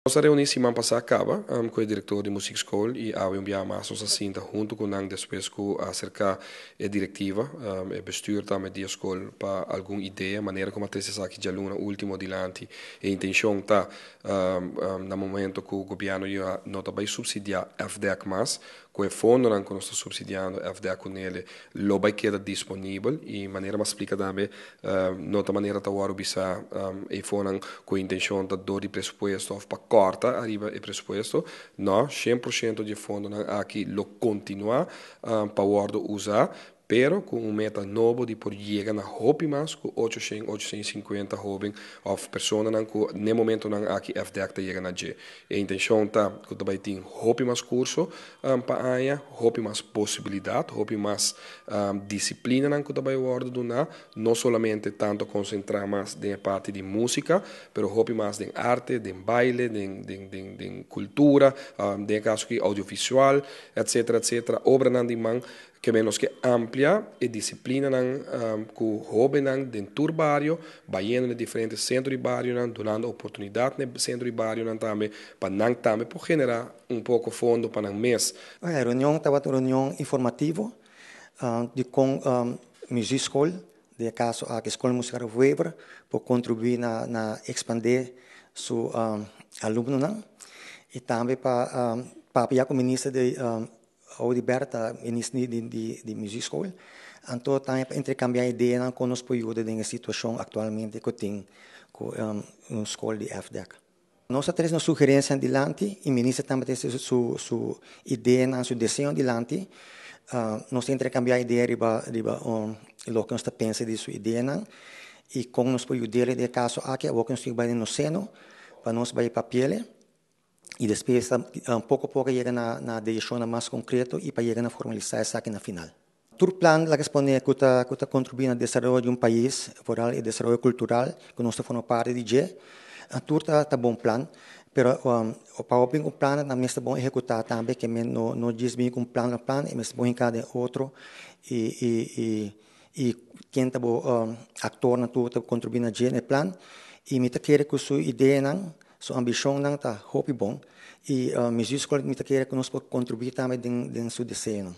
Nos a reuní siman pasá kaba ku e direktor di muziekschool i awe un biaha mas nos a sinta huntu ku nan despues ku a aserká e direktiva, e bestuur tambe di e skol pa algun idea manera ku a trese esaki djaluna último dilanti. E intenshon ta na momento ku gobièrnu ya no ta bai supsidiá FDEC mas, ku e fondonan ku nos ta supsidiando FDEC ku nele lo bai keda disponibel i manera mi a splika tambe no ta manera ta wòrdu bisa e fondonan ku intenshon ta dor di presupuesto òf pa kòrta ariba e presupuesto. No, 100% di e fondonan aki lo kontinuá pa wòrdu usá, pero ku un meta nobo di por yega na hopi mas ku 800, 850 hóben òf personanan ku n'e momentonan aki FDEC ta yega na dje. E intenshon ta ku ta bai tin hopi mas kurso pa aña, hopi mas posibilidat, hopi mas disiplinanan ku ta bai wòrdu duná, no solamente tantu konsentrá mas den e parti di músika, pero hopi mas den arte, den baile, den kultura, den e kaso aki audiovisual, etsetera, etsetera, obranan di man. Ke men nos ke amplia e disiplinanan ku hóbennan den tur bario, bayendo na diferente sentro di barionan, dunando oportunidat na e sentro di barionan tambe, pa nan tambe por generá un poko fondo pa nan mes. E reunion tabata un reunion informativo di kon muziekschool, den e kaso aki Skol Musikal Ruf Wever, por kontribuí na ekspandé su alumnonan i tambe pa papia ku minister di Audibert ta minister di muziekschool. Anto tambe pa interkambiá ideanan kon nos por yuda den e situashon aktualmente ku tin ku un skol di FDEC. Nos a trese nos sugerensianan dilanti i minister tambe a trese su ideanan, su deseonan dilanti. Nos a interkambiá idea riba loke nos ta pensa di su ideanan i kon nos por yud'é den e kaso aki. Awor ku nos tin ku bai den nos seno pa nos bai papi'el. I despues ta poko poko yega na desishonnan mas konkreto i pa yega na formalisá esaki na final. Tur plan laga eksponé ku ta ku ta kontribuí na desaroyo di un pais, foral e desaroyo kultural ku nos ta forma parti di dje, tur ta ta bon plan, pero pa bo bin ku plannan nan mester bon ehekutá tambe ke men no no djis bin ku un plan plan e mester bon hinká den otro i i i i ken ta bo aktornan tur ta kontribuí na dje na e plan i mi ta kere ku su ideanan. Su ambishonnan ta hopi bon i mi zus mi ta kere ku nos por kontribuí tambe den su deseonan.